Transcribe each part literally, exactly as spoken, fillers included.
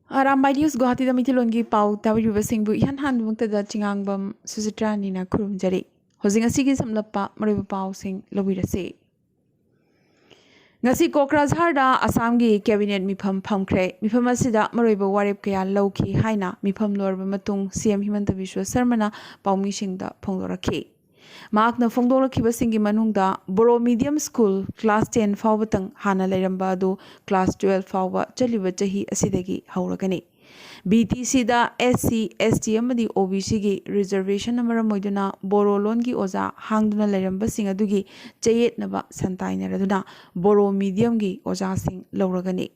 Arambai news ꯒꯨꯋꯥꯍꯥꯇꯤꯗ ꯃꯩꯇꯩꯂꯣꯟꯒꯤ ꯄꯥꯎ ꯇꯥꯕꯤꯔꯤꯕꯁꯤꯡꯕꯨ ꯏꯍꯥꯟ ꯍꯥꯟꯕꯃꯛꯇꯗ ꯆꯤꯉꯥꯡꯕꯝ ꯁꯨꯆꯤꯇ꯭ꯔꯥꯅꯤꯅ ꯈꯨꯔꯨꯝꯖꯔꯤ꯫ ꯍꯧꯖꯤꯛ ꯉꯁꯤꯒꯤ ꯁꯝꯂꯞꯄ ꯃꯔꯨꯑꯣꯏꯕ ꯄꯥꯎꯁꯤꯡ ꯂꯧꯕꯤꯔꯁꯤ꯫ ꯉꯁꯤ ꯀꯣꯀ꯭ꯔꯥꯖꯍꯥꯔꯗ ꯑꯁꯥꯝꯒꯤ ꯀꯦꯕꯤꯅꯦꯠ ꯃꯤꯐꯝ ꯐꯝꯈ꯭ꯔꯦ꯫ ꯃꯤꯐꯝ ꯑꯁꯤꯗ ꯃꯔꯨꯑꯣꯏꯕ ꯋꯥꯔꯦꯞ ꯀꯌꯥ ꯂꯧꯈꯤ ꯍꯥꯏꯅ ꯃꯤꯐꯝ ꯂꯣꯏꯔꯕ ꯃꯇꯨꯡ ꯁꯤ ꯑꯦꯝ ꯍꯤꯃꯟꯇ ꯕꯤꯁ꯭ꯋ ꯁꯔꯃꯅ ꯄꯥꯎꯃꯤꯁꯤꯡꯗ ꯐꯣꯡꯗꯣꯔꯛꯈꯤ꯫ ꯃꯍꯥꯛꯅ ꯐꯣꯡꯗꯣꯛꯂꯛꯈꯤꯕꯁꯤꯡꯒꯤ ꯃꯅꯨꯡꯗ ꯕꯣꯔꯣ ꯃꯤꯗꯤꯌꯝ ꯁ꯭ꯀꯨꯜ ꯀ꯭ꯂꯥꯁ ꯇꯦꯟ ꯐꯥꯎꯕꯇꯪ ꯍꯥꯟꯅ ꯂꯩꯔꯝꯕ ꯑꯗꯨ ꯀ꯭ꯂꯥꯁ ꯇꯨꯋꯦꯜꯐ ꯐꯥꯎꯕ ꯆꯠꯂꯤꯕ ꯆꯍꯤ ꯑꯁꯤꯗꯒꯤ ꯍꯧꯔꯒꯅꯤ꯫ ꯕꯤ ꯇꯤ ꯁꯤꯗ ꯑꯦꯁ ꯁꯤ, ꯑꯦꯁ ꯇꯤ ꯑꯃꯗꯤ ꯑꯣ ꯕꯤ ꯁꯤꯒꯤ ꯔꯤꯖꯔꯕꯦꯁꯟꯅ ꯃꯔꯝ ꯑꯣꯏꯗꯨꯅ ꯕꯣꯔꯣ ꯂꯣꯟꯒꯤ ꯑꯣꯖꯥ ꯍꯥꯡꯗꯨꯅ ꯂꯩꯔꯝꯕꯁꯤꯡ ꯑꯗꯨꯒꯤ ꯆꯌꯦꯠꯅꯕ ꯁꯟꯇꯥꯏꯅꯔꯗꯨꯅ ꯕꯣꯔꯣ ꯃꯤꯗꯤꯌꯝꯒꯤ ꯑꯣꯖꯥꯁꯤꯡ ꯂꯧꯔꯒꯅꯤ꯫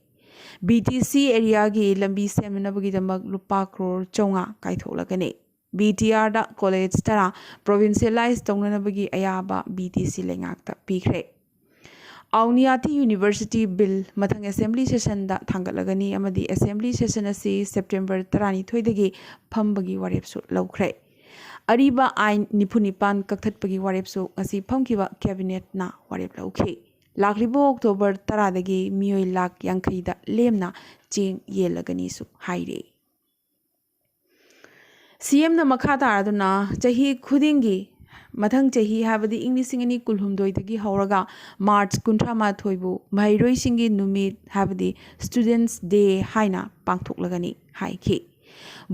ꯕꯤ ꯇꯤ ꯁꯤ ꯑꯦꯔꯤꯌꯥꯒꯤ ꯂꯝꯕꯤ ꯁꯦꯝꯅꯅꯕꯒꯤꯗꯃꯛ ꯂꯨꯄꯥ ꯀ꯭ꯔꯣꯔ ꯆꯥꯝꯃꯉꯥ ꯀꯥꯏꯊꯣꯛꯂꯒꯅꯤ꯫ ꯕꯤ ꯇꯤ ꯑꯥꯔꯗ ꯀꯣꯂꯦꯖ ꯇꯔꯥ ꯄ꯭ꯔꯣꯚꯤꯟꯁꯤꯌꯦꯂꯥꯏꯖ ꯇꯧꯅꯅꯕꯒꯤ ꯑꯌꯥꯕ ꯕꯤ ꯇꯤ ꯁꯤ ꯂꯩꯉꯥꯛꯇ ꯄꯤꯈ꯭ꯔꯦ꯫ ꯑꯥꯎꯅꯤꯌꯥꯇꯤ ꯌꯨꯅꯤꯚꯔꯁꯤꯇꯤ ꯕꯤꯜ ꯃꯊꯪ ꯑꯦꯁꯦꯝꯕ꯭ꯂꯤ ꯁꯦꯁꯟꯗ ꯊꯥꯡꯒꯠꯂꯒꯅꯤ ꯑꯃꯗꯤ ꯑꯦꯁꯦꯝꯕ꯭ꯂꯤ ꯁꯦꯁꯟ ꯑꯁꯤ ꯁꯦꯞꯇꯦꯝꯕꯔ ꯇꯔꯥꯅꯤꯊꯣꯏꯗꯒꯤ ꯐꯝꯕꯒꯤ ꯋꯥꯔꯦꯞꯁꯨ ꯂꯧꯈ꯭ꯔꯦ꯫ ꯑꯔꯤꯕ ꯑꯥꯏꯟ ꯅꯤꯐꯨ ꯅꯤꯄꯥꯟ ꯀꯛꯊꯠꯄꯒꯤ ꯋꯥꯔꯦꯞꯁꯨ ꯉꯁꯤ ꯐꯝꯈꯤꯕ ꯀꯦꯕꯤꯅꯦꯠꯅ ꯋꯥꯔꯦꯞ ꯂꯧꯈꯤ꯫ ꯂꯥꯛꯂꯤꯕ ꯑꯣꯛꯇꯣꯕꯔ ꯇꯔꯥꯗꯒꯤ ꯃꯤꯑꯣꯏ ꯂꯥꯈ ꯌꯥꯡꯈꯩꯗ ꯂꯦꯝꯅ ꯆꯦꯡ ꯌꯦꯜꯂꯒꯅꯤꯁꯨ ꯍꯥꯏꯔꯤ꯫ ꯁꯤ ꯑꯦꯝꯅ ꯃꯈꯥ ꯇꯥꯔꯗꯨꯅ ꯆꯍꯤ ꯈꯨꯗꯤꯡꯒꯤ ꯃꯊꯪ ꯆꯍꯤ, ꯍꯥꯏꯕꯗꯤ ꯏꯪ ꯂꯤꯁꯤꯡ ꯑꯅꯤ ꯀꯨꯟꯍꯨꯝꯗꯣꯏꯗꯒꯤ ꯍꯧꯔꯒ ꯃꯥꯔꯆ ꯀꯨꯟꯊ꯭ꯔꯥ ꯃꯥꯊꯣꯏꯕꯨ ꯃꯍꯩꯔꯣꯏꯁꯤꯡꯒꯤ ꯅꯨꯃꯤꯠ, ꯍꯥꯏꯕꯗꯤ ꯁ꯭ꯇꯨꯗꯦꯟꯠꯁ ꯗꯦ ꯍꯥꯏꯅ ꯄꯥꯡꯊꯣꯛꯂꯒꯅꯤ ꯍꯥꯏꯈꯤ꯫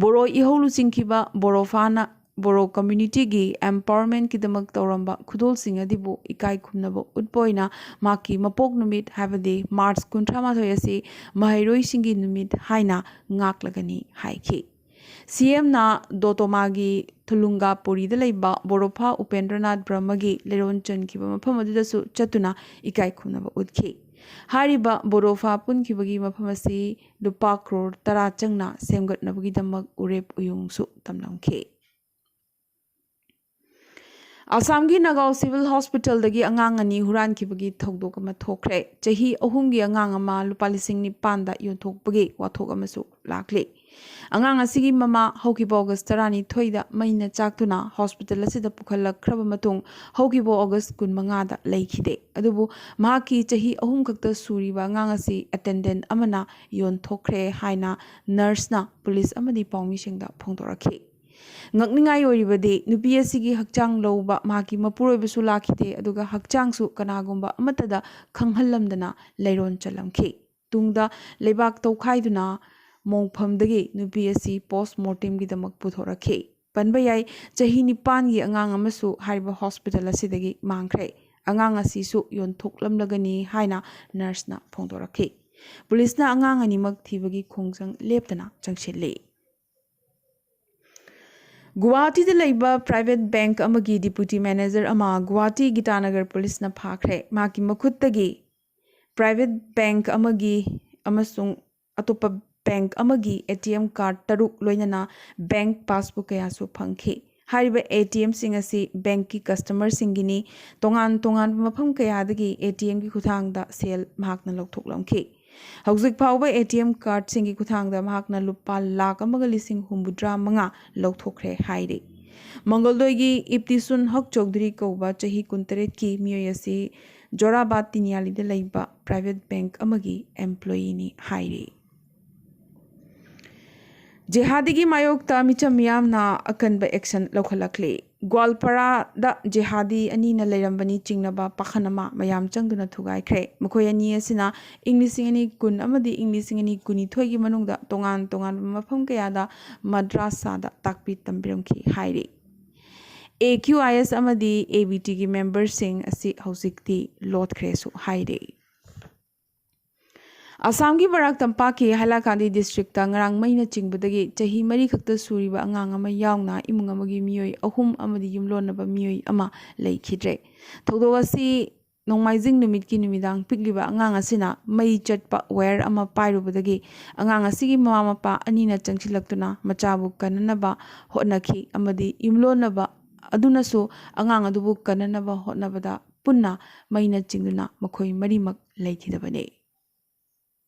ꯕꯣꯔꯣ ꯏꯍꯧ ꯂꯨꯆꯤꯡꯈꯤꯕ ꯕꯣꯔꯣꯐꯥꯅ ꯕꯣꯔꯣ ꯀꯝꯃ꯭ꯌꯨꯅꯤꯇꯤꯒꯤ ꯑꯦꯝꯄꯥꯋꯔꯃꯦꯟꯠꯀꯤꯗꯃꯛ ꯇꯧꯔꯝꯕ ꯈꯨꯗꯣꯜꯁꯤꯡ ꯑꯗꯨꯕꯨ ꯏꯀꯥꯏ ꯈꯨꯝꯅꯕ ꯎꯠꯄ ꯑꯣꯏꯅ ꯃꯍꯥꯛꯀꯤ ꯃꯄꯣꯛ ꯅꯨꯃꯤꯠ, ꯍꯥꯏꯕꯗꯤ ꯃꯥꯔꯆ ꯀꯨꯟꯊ꯭ꯔꯥ ꯃꯥꯊꯣꯏ ꯑꯁꯤ ꯃꯍꯩꯔꯣꯏꯁꯤꯡꯒꯤ ꯅꯨꯃꯤꯠ ꯍꯥꯏꯅ ꯉꯥꯛꯂꯒꯅꯤ ꯍꯥꯏꯈꯤ꯫ ꯁꯤ ꯑꯦꯝꯅ ꯗꯣꯇꯣꯃꯥꯒꯤ ꯊꯨꯂꯨꯡꯒꯥꯄꯨꯔꯤꯗ ꯂꯩꯕ ꯕꯣꯔꯣꯐꯥ ꯎꯄꯦꯟꯗ꯭ꯔꯅꯥꯊ ꯕ꯭ꯔꯍꯃꯒꯤ ꯂꯩꯔꯣꯟ ꯆꯟꯈꯤꯕ ꯃꯐꯝ ꯑꯗꯨꯗꯁꯨ ꯆꯠꯇꯨꯅ ꯏꯀꯥꯏ ꯈꯨꯝꯅꯕ ꯎꯠꯈꯤ꯫ ꯍꯥꯏꯔꯤꯕ ꯕꯣꯔꯣꯐꯥ ꯄꯨꯟꯈꯤꯕꯒꯤ ꯃꯐꯝ ꯑꯁꯤ ꯂꯨꯄꯥ ꯀ꯭ꯔꯣꯔ ꯇꯔꯥ ꯆꯪꯅ ꯁꯦꯝꯒꯠꯅꯕꯒꯤꯗꯃꯛ ꯎꯔꯦꯞ ꯎꯌꯨꯡꯁꯨ ꯇꯝꯂꯝꯈꯤ꯫ ꯑꯁꯥꯝꯒꯤ ꯅꯥꯒꯥꯎ ꯁꯤꯚꯤꯜ ꯍꯣꯁꯄꯤꯇꯥꯜꯗꯒꯤ ꯑꯉꯥꯡ ꯑꯅꯤ ꯍꯨꯔꯥꯟꯈꯤꯕꯒꯤ ꯊꯧꯗꯣꯛ ꯑꯃ ꯊꯣꯛꯈ꯭ꯔꯦ꯫ ꯆꯍꯤ ꯑꯍꯨꯝꯒꯤ ꯑꯉꯥꯡ ꯑꯃ ꯂꯨꯄꯥ ꯂꯤꯁꯤꯡ ꯅꯤꯄꯥꯟꯗ ꯌꯣꯟꯊꯣꯛꯄꯒꯤ ꯋꯥꯊꯣꯛ ꯑꯃꯁꯨ ꯂꯥꯛꯂꯤ꯫ ꯑꯉꯥꯡ ꯑꯁꯤꯒꯤ ꯃꯃꯥ ꯍꯧꯈꯤꯕ ꯑꯣꯒꯁ ꯇꯔꯥꯅꯤꯊꯣꯏꯗ ꯃꯩꯅ ꯆꯥꯛꯇꯨꯅ ꯍꯣꯁꯄꯤꯇꯥꯜ ꯑꯁꯤꯗ ꯄꯨꯈꯠꯂꯛꯈ꯭ꯔꯕ ꯃꯇꯨꯡ, ꯍꯧꯈꯤꯕ ꯑꯣꯒꯁ ꯀꯨꯟꯃꯉꯥꯗ ꯂꯩꯈꯤꯗꯦ꯫ ꯑꯗꯨꯕꯨ ꯃꯍꯥꯛꯀꯤ ꯆꯍꯤ ꯑꯍꯨꯝ ꯈꯛꯇ ꯁꯨꯔꯤꯕ ꯑꯉꯥꯡ ꯑꯁꯤ ꯑꯦꯇꯦꯟꯗꯦꯟ ꯑꯃꯅ ꯌꯣꯟꯊꯣꯛꯈ꯭ꯔꯦ ꯍꯥꯏꯅ ꯅꯔꯁꯅ ꯄꯨꯂꯤꯁ ꯑꯃꯗꯤ ꯄꯥꯎꯃꯤꯁꯤꯡꯗ ꯐꯣꯡꯗꯣꯔꯛꯈꯤ꯫ ꯉꯛꯅꯤꯡꯉꯥꯏ ꯑꯣꯏꯔꯤꯕꯗꯤ, ꯅꯨꯄꯤ ꯑꯁꯤꯒꯤ ꯍꯛꯆꯥꯡ ꯂꯧꯕ ꯃꯍꯥꯛꯀꯤ ꯃꯄꯨꯔꯣꯏꯕꯁꯨ ꯂꯥꯛꯈꯤꯗꯦ, ꯑꯗꯨꯒ ꯍꯛꯆꯥꯡꯁꯨ ꯀꯅꯥꯒꯨꯝꯕ ꯑꯃꯠꯇꯗ ꯈꯪꯍꯜꯂꯝꯗꯅ ꯂꯩꯔꯣꯟ ꯆꯠꯂꯝꯈꯤ꯫ ꯇꯨꯡꯗ ꯂꯩꯕꯥꯛ ꯇꯧꯈꯥꯏꯗꯨꯅ ꯃꯣꯡꯐꯝꯗꯒꯤ ꯅꯨꯄꯤ ꯑꯁꯤ ꯄꯣꯁ ꯃꯣꯔꯇꯦꯝꯒꯤꯗꯃꯛ ꯄꯨꯊꯣꯔꯛꯈꯤ꯫ ꯄꯟꯕ ꯌꯥꯏ, ꯆꯍꯤ ꯅꯤꯄꯥꯟꯒꯤ ꯑꯉꯥꯡ ꯑꯃꯁꯨ ꯍꯥꯏꯔꯤꯕ ꯍꯣꯁꯄꯤꯇꯥꯜ ꯑꯁꯤꯗꯒꯤ ꯃꯥꯡꯈ꯭ꯔꯦ꯫ ꯑꯉꯥꯡ ꯑꯁꯤꯁꯨ ꯌꯣꯟꯊꯣꯛꯂꯝꯂꯒꯅꯤ ꯍꯥꯏꯅ ꯅꯔꯁꯅ ꯐꯣꯡꯗꯣꯔꯛꯈꯤ꯫ ꯄꯨꯂꯤꯁꯅ ꯑꯉꯥꯡ ꯑꯅꯤꯃꯛ ꯊꯤꯕꯒꯤ ꯈꯣꯡꯖꯪ ꯂꯦꯞꯇꯅ ꯆꯪꯁꯤꯜꯂꯤ꯫ ꯒꯨꯋꯥꯍꯥꯇꯤꯗ ꯂꯩꯕ ꯄ꯭ꯔꯥꯏꯚꯦꯠ ꯕꯦꯡꯛ ꯑꯃꯒꯤ ꯗꯤꯄ꯭ꯌꯨꯇꯤ ꯃꯦꯅꯦꯖꯔ ꯑꯃ ꯒꯨꯋꯥꯍꯥꯇꯤ ꯒꯤꯇꯥꯅꯒꯔ ꯄꯨꯂꯤꯁꯅ ꯐꯥꯈ꯭ꯔꯦ꯫ ꯃꯍꯥꯛꯀꯤ ꯃꯈꯨꯠꯇꯒꯤ ꯄ꯭ꯔꯥꯏꯚꯦꯠ ꯕꯦꯡꯛ ꯑꯃꯒꯤ ꯑꯃꯁꯨꯡ ꯑꯇꯣꯞꯄ ꯕꯦꯡꯛ ꯑꯃꯒꯤ ꯑꯦ ꯇꯤ ꯑꯦꯝ ꯀꯥꯔꯗ ꯇꯔꯨꯛ ꯂꯣꯏꯅꯅ ꯕꯦꯡꯛ ꯄꯥꯁꯕꯨꯛ ꯀꯌꯥꯁꯨ ꯐꯪꯈꯤ꯫ ꯍꯥꯏꯔꯤꯕ ꯑꯦ ꯇꯤ ꯑꯦꯝꯁꯤꯡ ꯑꯁꯤ ꯕꯦꯡꯛꯀꯤ ꯀꯁꯇꯃꯔꯁꯤꯡꯒꯤꯅꯤ꯫ ꯇꯣꯉꯥꯟ ꯇꯣꯉꯥꯟꯕ ꯃꯐꯝ ꯀꯌꯥꯗꯒꯤ ꯑꯦ ꯇꯤ ꯑꯦꯝꯒꯤ ꯈꯨꯠꯊꯥꯡꯗ ꯁꯦꯜ ꯃꯍꯥꯛꯅ ꯂꯧꯊꯣꯛꯂꯝꯈꯤ꯫ ꯍꯧꯖꯤꯛ ꯐꯥꯎꯕ ꯑꯦ ꯇꯤ ꯑꯦꯝ ꯀꯥꯔꯗꯁꯤꯡꯒꯤ ꯈꯨꯠꯊꯥꯡꯗ ꯃꯍꯥꯛꯅ ꯂꯨꯄꯥ ꯂꯥꯈ ꯑꯃꯒ ꯂꯤꯁꯤꯡ ꯍꯨꯝꯐꯨꯇꯔꯥ ꯃꯉꯥ ꯂꯧꯊꯣꯛꯈ꯭ꯔꯦ ꯍꯥꯏꯔꯤ꯫ ꯃꯪꯒꯣꯜꯗꯣꯏꯒꯤ ꯏꯞꯇꯤꯁꯨꯟ ꯍꯛ ꯆꯧꯙꯨꯔꯤ ꯀꯧꯕ ꯆꯍꯤ ꯀꯨꯟꯇꯔꯦꯠꯀꯤ ꯃꯤꯑꯣꯏ ꯑꯁꯤ ꯖꯣꯔꯥꯕꯥꯗ ꯇꯤꯅꯤꯌꯥꯂꯤꯗ ꯂꯩꯕ ꯄ꯭ꯔꯥꯏꯚꯦꯠ ꯕꯦꯡꯛ ꯑꯃꯒꯤ ꯑꯦꯝꯄ꯭ꯂꯣꯌꯤꯅꯤ ꯍꯥꯏꯔꯤ꯫ ꯖꯤꯍꯥꯗꯤꯒꯤ ꯃꯥꯌꯣꯛꯇ ꯃꯤꯆꯝ ꯃꯤꯌꯥꯝꯅ ꯑꯀꯟꯕ ꯑꯦꯛꯁꯟ ꯂꯧꯈꯠꯂꯛꯂꯤ꯫ ꯒ꯭ꯋꯥꯜꯄꯥꯔꯥꯗ ꯖꯤꯍꯥꯗꯤ ꯑꯅꯤꯅ ꯂꯩꯔꯝꯕꯅꯤ ꯆꯤꯡꯅꯕ ꯄꯥꯈꯟ ꯑꯃ ꯃꯌꯥꯝ ꯆꯪꯗꯨꯅ ꯊꯨꯒꯥꯏꯈ꯭ꯔꯦ꯫ ꯃꯈꯣꯏ ꯑꯅꯤ ꯑꯁꯤꯅ ꯏꯪ ꯂꯤꯁꯤꯡ ꯑꯅꯤ ꯀꯨꯟ ꯑꯃꯗꯤ ꯏꯪ ꯂꯤꯁꯤꯡ ꯑꯅꯤ ꯀꯨꯟꯅꯤꯊꯣꯏꯒꯤ ꯃꯅꯨꯡꯗ ꯇꯣꯉꯥꯟ ꯇꯣꯉꯥꯟꯕ ꯃꯐꯝ ꯀꯌꯥꯗ ꯃꯗ꯭ꯔꯥꯁꯥꯗ ꯇꯥꯛꯄꯤ ꯇꯝꯕꯤꯔꯝꯈꯤ ꯍꯥꯏꯔꯤ꯫ ꯑꯦ ꯀ꯭ꯌꯨ ꯑꯥꯏ ꯑꯦꯁ ꯑꯃꯗꯤ ꯑꯦ ꯕꯤ ꯇꯤꯒꯤ ꯃꯦꯝꯕꯔꯁꯤꯡ ꯑꯁꯤ ꯍꯧꯖꯤꯛꯇꯤ ꯂꯣꯠꯈ꯭ꯔꯦꯁꯨ ꯍꯥꯏꯔꯤ꯫ ꯑꯁꯥꯝꯒꯤ ꯕꯔꯥꯛ ꯇꯝꯄꯥꯛꯀꯤ ꯍꯥꯏꯂꯥꯀꯥꯟꯗꯤ ꯗꯤꯁꯇ꯭ꯔꯤꯛꯇ ꯉꯔꯥꯡ ꯃꯩꯅ ꯆꯤꯡꯕꯗꯒꯤ ꯆꯍꯤ ꯃꯔꯤ ꯈꯛꯇ ꯁꯨꯔꯤꯕ ꯑꯉꯥꯡ ꯑꯃ ꯌꯥꯎꯅ ꯏꯃꯨꯡ ꯑꯃꯒꯤ ꯃꯤꯑꯣꯏ ꯑꯍꯨꯝ ꯑꯃꯗꯤ ꯌꯨꯝꯂꯣꯟꯅꯕ ꯃꯤꯑꯣꯏ ꯑꯃ ꯂꯩꯈꯤꯗ꯭ꯔꯦ꯫ ꯊꯧꯗꯣꯛ ꯑꯁꯤ ꯅꯣꯡꯃꯥꯏꯖꯤꯡ ꯅꯨꯃꯤꯠꯀꯤ ꯅꯨꯃꯤꯗꯥꯡ ꯄꯤꯛꯂꯤꯕ ꯑꯉꯥꯡ ꯑꯁꯤꯅ ꯃꯩ ꯆꯠꯄ ꯋꯥꯌꯔ ꯑꯃ ꯄꯥꯏꯔꯨꯕꯗꯒꯤ ꯑꯉꯥꯡ ꯑꯁꯤꯒꯤ ꯃꯃꯥ ꯃꯄꯥ ꯑꯅꯤꯅ ꯆꯪꯁꯤꯜꯂꯛꯇꯨꯅ ꯃꯆꯥꯕꯨ ꯀꯟꯅꯅꯕ ꯍꯣꯠꯅꯈꯤ ꯑꯃꯗꯤ ꯌꯨꯝꯂꯣꯟꯅꯕ ꯑꯗꯨꯅꯁꯨ ꯑꯉꯥꯡ ꯑꯗꯨꯕꯨ ꯀꯟꯅꯅꯕ ꯍꯣꯠꯅꯕꯗ ꯄꯨꯟꯅ ꯃꯩꯅ ꯆꯤꯡꯗꯨꯅ ꯃꯈꯣꯏ ꯃꯔꯤꯃꯛ ꯂꯩꯈꯤꯗꯕꯅꯤ꯫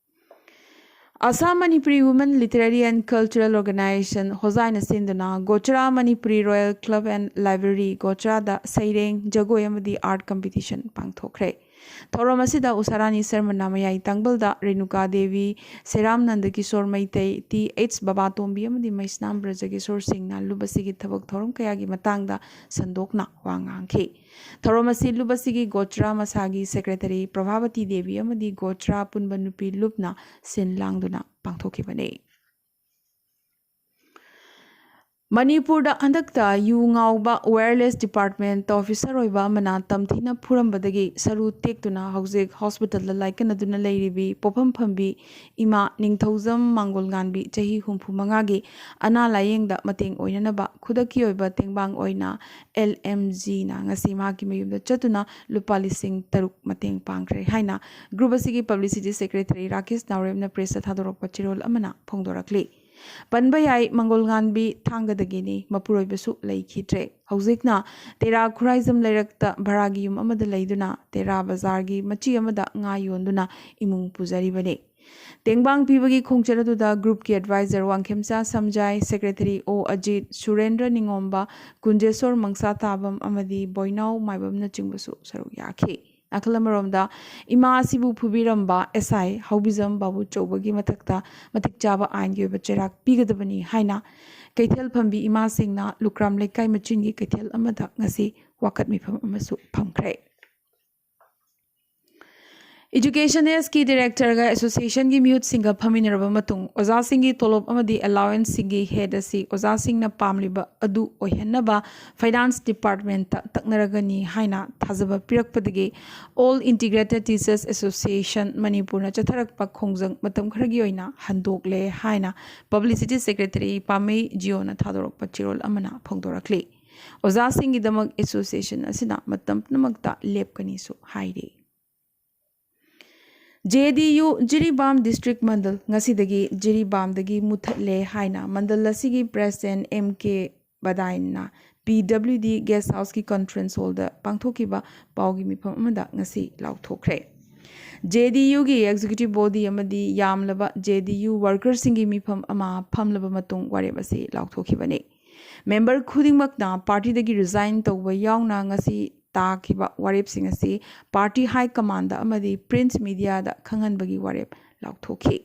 Assam Manipuri Women Literary and Cultural Organization, ꯍꯣꯖꯥꯏꯅ ꯁꯤꯟꯗꯨꯅ ꯒꯣꯆꯔꯥ Manipuri Royal Club and Library ꯒꯣꯆꯔꯥꯗ ꯁꯩꯔꯦꯡ, ꯖꯒꯣꯏ ꯑꯃꯗꯤ art competition ꯄꯥꯡꯊꯣꯛꯈ꯭ꯔꯦ꯫ ꯊꯧꯔꯝ ꯑꯁꯤꯗ ꯎꯁꯥꯔꯥꯅꯤ ꯁꯔꯃꯅ ꯃꯌꯥꯏ ꯇꯥꯡꯕꯜꯗ, ꯔꯦꯅꯨꯀꯥ ꯗꯦꯕꯤ, ꯁꯦꯔꯥꯝ ꯅꯟꯗꯀꯤꯁꯣꯔ ꯃꯩꯇꯩ, ꯇꯤ ꯑꯩꯆ ꯕꯕꯥꯇꯣꯝꯕꯤ ꯑꯃꯗꯤ ꯃꯩꯁꯅꯥꯝ ꯕ꯭ꯔꯖꯀꯤꯁꯣꯔ ꯁꯤꯡꯅ ꯂꯨꯞ ꯑꯁꯤꯒꯤ ꯊꯕꯛ ꯊꯧꯔꯝ ꯀꯌꯥꯒꯤ ꯃꯇꯥꯡꯗ ꯁꯟꯗꯣꯛꯅ ꯋꯥ ꯉꯥꯡꯈꯤ꯫ ꯊꯧꯔꯝ ꯑꯁꯤ ꯂꯨꯞ ꯑꯁꯤꯒꯤ ꯒꯣꯇ꯭ꯔꯥ ꯃꯁꯥꯒꯤ secretary ꯄ꯭ꯔꯚꯥꯕꯇꯤ ꯗꯦꯕꯤ ꯑꯃꯗꯤ ꯒꯣꯇ꯭ꯔꯥ ꯑꯄꯨꯟꯕ ꯅꯨꯄꯤ ꯂꯨꯞꯅ ꯁꯤꯟ ꯂꯥꯡꯗꯨꯅ ꯄꯥꯡꯊꯣꯛꯈꯤꯕꯅꯤ꯫ ꯃꯅꯤꯄꯨꯔꯗ ꯍꯟꯗꯛꯇ ꯌꯨ ꯉꯥꯎꯕ wireless department officer ꯑꯣꯏꯕ ꯑꯃꯅ ꯇꯝꯊꯤꯅ ꯐꯨꯔꯝꯕꯗꯒꯤ ꯁꯔꯨ ꯇꯦꯛꯇꯨꯅ ꯍꯧꯖꯤꯛ hospitalꯗ ꯂꯥꯏꯀꯠꯅꯗꯨꯅ ꯂꯩꯔꯤꯕꯤ ꯄꯣꯐꯝ ꯐꯝꯕꯤ ꯏꯃꯥ ꯅꯤꯡꯊꯧꯖꯝ ꯃꯥꯡꯒꯣꯜꯉꯥꯟꯕꯤ, ꯆꯍꯤ ꯍꯨꯝꯐꯨ ꯃꯉꯥꯒꯤ, ꯑꯅꯥ ꯂꯥꯌꯦꯡꯗ ꯃꯇꯦꯡ ꯑꯣꯏꯅꯅꯕ ꯈꯨꯗꯛꯀꯤ ꯑꯣꯏꯕ ꯇꯦꯡꯕꯥꯡ ꯑꯣꯏꯅ LMGꯅ ꯉꯁꯤ ꯃꯍꯥꯛꯀꯤ ꯃꯌꯨꯝꯗ ꯆꯠꯇꯨꯅ ꯂꯨꯄꯥ ꯂꯤꯁꯤꯡ ꯇꯔꯨꯛ ꯃꯇꯦꯡ ꯄꯥꯡꯈ꯭ꯔꯦ ꯍꯥꯏꯅ group ꯑꯁꯤꯒꯤ publicity secretary ꯔꯥꯀꯦꯁ ꯅꯥꯎꯔꯦꯝꯅ pressꯇ ꯊꯥꯗꯣꯔꯛꯄ ꯆꯦꯔꯣꯜ ꯑꯃꯅ ꯐꯣꯡꯗꯣꯔꯛꯂꯤ꯫ ꯄꯟꯕ ꯌꯥꯏ, ꯃꯪꯒꯣꯜꯉꯥꯟꯕꯤ ꯊꯥꯡꯒꯗꯒꯤꯅꯤ, ꯃꯄꯨꯔꯣꯏꯕꯁꯨ ꯂꯩꯈꯤꯗ꯭ꯔꯦ꯫ ꯍꯧꯖꯤꯛꯅ ꯇꯦꯔꯥ ꯈꯨꯔꯥꯏꯖꯝ ꯂꯩꯔꯛꯇ ꯚꯔꯥꯒꯤ ꯌꯨꯝ ꯑꯃꯗ ꯂꯩꯗꯨꯅ ꯇꯦꯔꯥ ꯕꯖꯥꯔꯒꯤ ꯃꯆꯤ ꯑꯃꯗ ꯉꯥ ꯌꯣꯟꯗꯨꯅ ꯏꯃꯨꯡ ꯄꯨꯖꯔꯤꯕꯅꯤ꯫ ꯇꯦꯡꯕꯥꯡ ꯄꯤꯕꯒꯤ ꯈꯣꯡꯆꯠ ꯑꯗꯨꯗ groupꯀꯤ advisor ꯋꯥꯡꯈꯦꯝꯆꯥ ꯁꯝꯖꯥꯏ, secretary ꯑꯣ ꯑꯖꯤꯠ, ꯁꯨꯔꯦꯟꯗ꯭ꯔ ꯅꯤꯉꯣꯝꯕ, ꯀꯨꯟꯖꯦꯁꯣꯔ ꯃꯪꯁꯥ ꯇꯥꯕꯝ ꯑꯃꯗꯤ ꯕꯣꯏꯅꯥꯎ ꯃꯥꯏꯕꯝꯅꯆꯤꯡꯕꯁꯨ ꯁꯔꯨꯛ ꯌꯥꯈꯤ꯫ ꯅꯥꯀꯜ ꯑꯃꯔꯣꯝꯗ, ꯏꯃꯥ ꯑꯁꯤꯕꯨ ꯐꯨꯕꯤꯔꯝꯕ SI ꯍꯥꯎꯕꯤꯖꯝ ꯕꯥꯕꯨ ꯆꯧꯕꯒꯤ ꯃꯊꯛꯇ ꯃꯇꯤꯛ ꯆꯥꯕ ꯑꯥꯏꯟꯒꯤ ꯑꯣꯏꯕ ꯆꯩꯔꯥꯛ ꯄꯤꯒꯗꯕꯅꯤ ꯍꯥꯏꯅ ꯀꯩꯊꯦꯜ ꯐꯝꯕꯤ ꯏꯃꯥꯁꯤꯡꯅ ꯂꯨꯀ꯭ꯔꯥꯝ ꯂꯩꯀꯥꯏ ꯃꯆꯤꯟꯒꯤ ꯀꯩꯊꯦꯜ ꯑꯃꯗ ꯉꯁꯤ ꯋꯥꯀꯠ ꯃꯤꯐꯝ ꯑꯃꯁꯨ ꯐꯝꯈ꯭ꯔꯦ꯫ Education Aidꯀꯤ directorꯒ associationꯒꯤ ꯃꯤꯍꯨꯠꯁꯤꯡꯒ ꯐꯝꯃꯤꯟꯅꯔꯕ ꯃꯇꯨꯡ, ꯑꯣꯖꯥꯁꯤꯡꯒꯤ ꯇꯣꯂꯣꯞ ꯑꯃꯗꯤ allowanceꯁꯤꯡꯒꯤ head ꯑꯁꯤ ꯑꯣꯖꯥꯁꯤꯡꯅ ꯄꯥꯝꯂꯤꯕ ꯑꯗꯨ ꯑꯣꯏꯍꯟꯅꯕ finance departmentꯇ ꯇꯛꯅꯔꯒꯅꯤ ꯍꯥꯏꯅ ꯊꯥꯖꯕ ꯄꯤꯔꯛꯄꯗꯒꯤ All Integrated Teachers Association ꯃꯅꯤꯄꯨꯔꯅ ꯆꯠꯊꯔꯛꯄ ꯈꯣꯡꯖꯪ ꯃꯇꯝ ꯈꯔꯒꯤ ꯑꯣꯏꯅ ꯍꯟꯗꯣꯛꯂꯦ ꯍꯥꯏꯅ publicity secretary ꯄꯥꯃꯩ ꯖꯤꯑꯣꯅ ꯊꯥꯗꯣꯔꯛꯄ ꯆꯦꯔꯣꯜ ꯑꯃꯅ ꯐꯣꯡꯗꯣꯔꯛꯂꯤ꯫ ꯑꯣꯖꯥꯁꯤꯡꯒꯤꯗꯃꯛ association ꯑꯁꯤꯅ ꯃꯇꯝ ꯄꯨꯝꯅꯃꯛꯇ ꯂꯦꯞꯀꯅꯤꯁꯨ ꯍꯥꯏꯔꯤ꯫ JDU ꯖꯤꯔꯤꯕꯥꯝ district ꯃꯟꯗꯜ ꯉꯁꯤꯗꯒꯤ ꯖꯤꯔꯤꯕꯥꯝꯗꯒꯤ ꯃꯨꯊꯠꯂꯦ ꯍꯥꯏꯅ ꯃꯟꯗꯜ ꯑꯁꯤꯒꯤ president MK ꯕꯗꯥꯏꯟꯅ ꯄꯤ ꯗꯕ꯭ꯂꯤꯎ ꯗꯤ ꯒꯦꯁ ꯍꯥꯎꯁꯀꯤ ꯀꯟꯐꯔꯦꯟꯁ ꯍꯣꯜꯗ ꯄꯥꯡꯊꯣꯛꯈꯤꯕ ꯄꯥꯎꯒꯤ ꯃꯤꯐꯝ ꯑꯃꯗ ꯉꯁꯤ ꯂꯥꯎꯊꯣꯛꯈ꯭ꯔꯦ꯫ ꯖꯦ ꯗꯤ ꯌꯨꯒꯤ ꯑꯦꯛꯖꯤꯀ꯭ꯌꯨꯇꯤꯚ ꯕꯣꯗꯤ ꯑꯃꯗꯤ ꯌꯥꯝꯂꯕ ꯖꯦ ꯗꯤ ꯌꯨ ꯋꯥꯔꯀꯔꯁꯤꯡꯒꯤ ꯃꯤꯐꯝ ꯑꯃ ꯐꯝꯂꯕ ꯃꯇꯨꯡ ꯋꯥꯔꯦꯞ ꯑꯁꯤ ꯂꯥꯎꯊꯣꯛꯈꯤꯕꯅꯤ꯫ ꯃꯦꯝꯕꯔ ꯈꯨꯗꯤꯡꯃꯛꯅ ꯄꯥꯔꯇꯤꯗꯒꯤ ꯔꯤꯖꯥꯏꯟ ꯇꯧꯕ ꯌꯥꯎꯅ ꯉꯁꯤ ꯇꯥꯈꯤꯕ ꯋꯥꯔꯦꯞꯁꯤꯡ ꯑꯁꯤ ꯄꯥꯔꯇꯤ ꯍꯥꯏ ꯀꯃꯥꯟꯗ ꯑꯃꯗꯤ ꯄ꯭ꯔꯤꯟꯠ ꯃꯤꯗꯤꯌꯥꯗ ꯈꯪꯍꯟꯕꯒꯤ ꯋꯥꯔꯦꯞ ꯂꯥꯎꯊꯣꯛꯈꯤ꯫